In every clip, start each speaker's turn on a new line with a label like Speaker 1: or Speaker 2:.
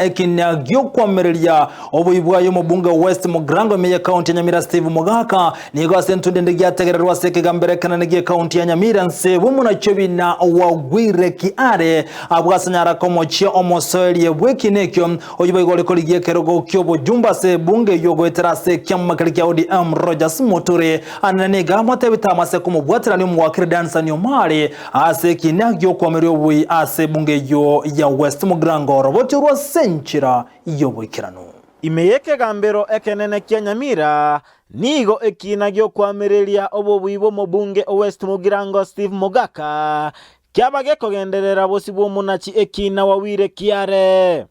Speaker 1: Ekiina gi'okwamereria oboibwa y'omobunge o West Mugirango ime y'Ekaunti ya Nyamira Steve Mogaka nigo ase entunde ende giategererwa ase ekegambero ekenene gi'Ekaunti ya Nyamira nse bw'omonachobi na Wagwire Kiare abwo ase nyaraka omochie omosoerie bw'ekiina ekio oyio boigo ore korigia ekerogo ki'obojumbe ase ebunge eyio goetera ase ekiama keria kia ODM Rogers Muturi anene nigo amotebete amase komobwaterania omowakiri Danstan Omari Ase ekiina gi'okwameria oboi ase ebunga eyio ya West Mugirango oroboti orwo ase enchera y'oboikeranu.
Speaker 2: Ime y'ekegambero ekenene kia Nyamira nigo ekiina gi'okwamereria obobui bw'omobunge o West Mugirango Steve Mogaka kiaba gekogenderera bosio bw'omonachi ekiina Wawire Kiare.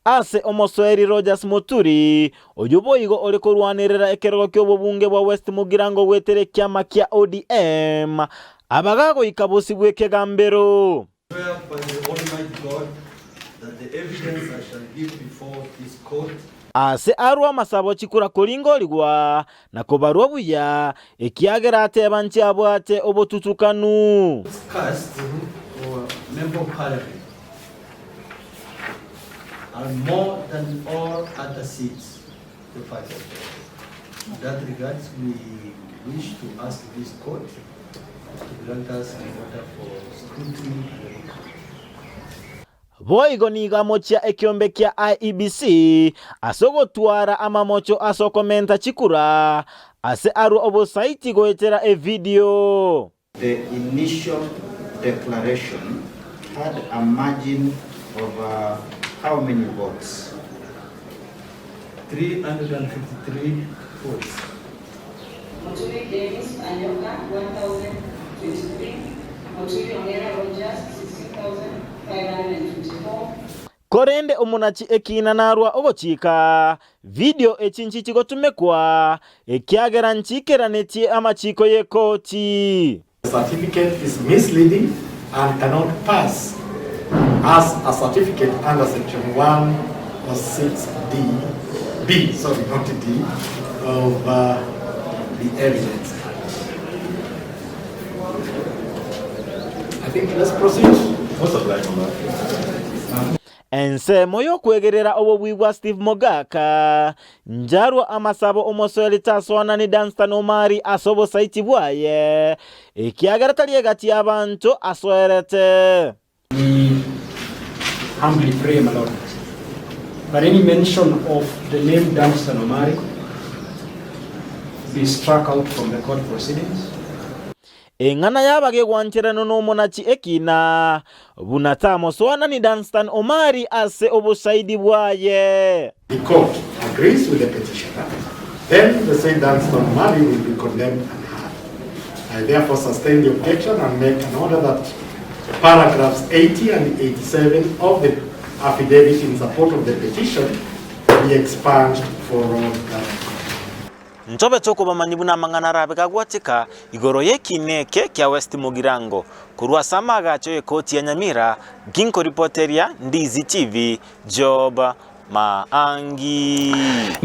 Speaker 2: Ase omosoeri Rogers Muturi, oyio boigo ore korwanerera ekerogo ki'obobunge bwa West Mugirango goetera ekiama kia ODM, abagagoika bosio bw'ekegambero.
Speaker 3: Swear by the Almighty God that the evidence I shall give before this court.
Speaker 2: Ase arwo amasabo chikura koringorigwa na kobarwa buya, ekiagera ateba nchiabwate obotutukanu.
Speaker 3: Cast for Member of Parliament. Are more than all other seats the party. In that regards, we wish to ask this court to grant us an order for scrutiny and recount.
Speaker 2: Boigo nigo amochia ekiombe kia IEBC ase ogotwara amamocho ase okomenta chikura ase arwe obosaiti goetera evidio.
Speaker 4: The initial declaration had a margin of how many votes?
Speaker 3: 353 votes.
Speaker 5: Moturi Dennis Anyoka 1023, Moturi Ong'era Rogers 16524.
Speaker 2: Korende omonachi ekiina narwa ogochika, Vidio echi nchichi gotumekwa, ekiagera nchiikeranetie amachiiko y'ekoti.
Speaker 6: The certificate is misleading and cannot pass as a certificate under section 106D, B, sorry, not D, of uh, the Evidence Act. I think let's proceed.
Speaker 7: Most obliged, my lord.
Speaker 2: Ensemo y'okwegerera obobui bwa Steve Mogaka, njarwa amasabo omosoeri tasoanani Dunstan Omari ase obosaiti bwaye, ekiagera tari egati y'abanto asoerete.
Speaker 8: We humbly pray, my Lord, that any mention of the name Dunstan Omari be struck out from the court proceedings.
Speaker 2: Eng'ana y'abagegwancherano nomonachi ekina, buna tamosoanani Dunstan Omari ase obosaidi bwaye.
Speaker 6: The court agrees with the petitioner, then the said Dunstan Omari will be condemned and heard. I therefore sustain the objection and make an order that paragraphs 80 and 87 of the affidavit in support of the petition be expunged for all current.
Speaker 2: Ntobe tokobamanyia buna amang'ana arabe gagwateka igoro y'ekiina eke kia West Mugirango. Korwa ase amaagacho y'ekoti ya Nyamira, ginkoripoteria Ndizi TV, Job Maangi.